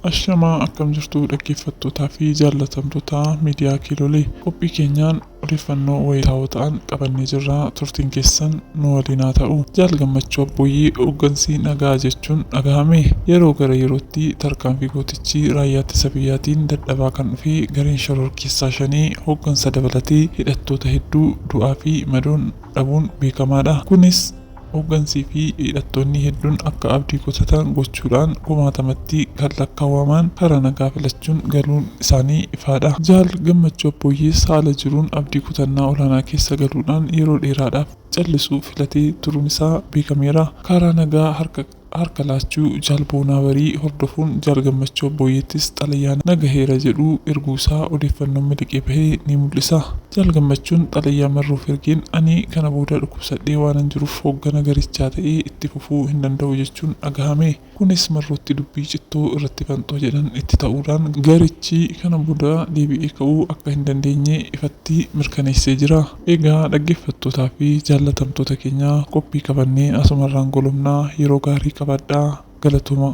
Ashamaa, akkam jirtu dhaggeeffattootaa fi jaallatamtoota miidiyaa Kiilolee? Qophii keenyaan odeeffannoo wayitaawoo ta'an qabannee jirra. Turtiin keessan nu waliin haa ta'u. Jaal Gammachuu Abbooyyee hooggansi nagaa jechuun dhagahame. Yeroo gara yerootti tarkaanfii gootichi raayyaa ittisa biyyaatiin dadhabaa kan dhufe gareen shororkeessaa shanii hooggansa dabalatee hidhattoota hedduu du'aa fi madoon dhabuun beekamaadha. Kunis hooggansii fi hidhattoonni hedduun akka abdii kutatan gochuudhaan kumaatamatti kan lakkaawwaman karaa nagaa filachuun galuun isaanii ifaadha. Jaal Gammachuu Abbooyyees haala jiruun abdii kutannaa olaanaa keessa galuudhaan yeroo dheeraadhaaf callisuu filatee turuun isaa beekameera. Karaa nagaa harka laachuu Jaal Boonaa Barii hordofuun Jaal Gammachuu Abbooyyeettis xalayaa nagaheera jedhu erguusaa odeeffannoon miliqee bahee ni mul'isa. Jaal Gammachuun xalayaa Marroof ergeen, ani kana booda dhukkubsadhee waanan jiruuf hooggana garichaa ta'ee itti fufuu hin danda'u jechuun dhagahame. Kunis Marrootti dubbii cittoo irratti fanxoo jedhan itti ta'uudhaan garichi kana booda deebi'ee ka'uu akka hin dandeenye ifatti mirkaneessee jira. Egaa dhaggeeffattootaa fi jaallatamtoota keenya, qophii qabannee asumarraan golomnaa. Yeroo gaarii qabadhaa, galatuma.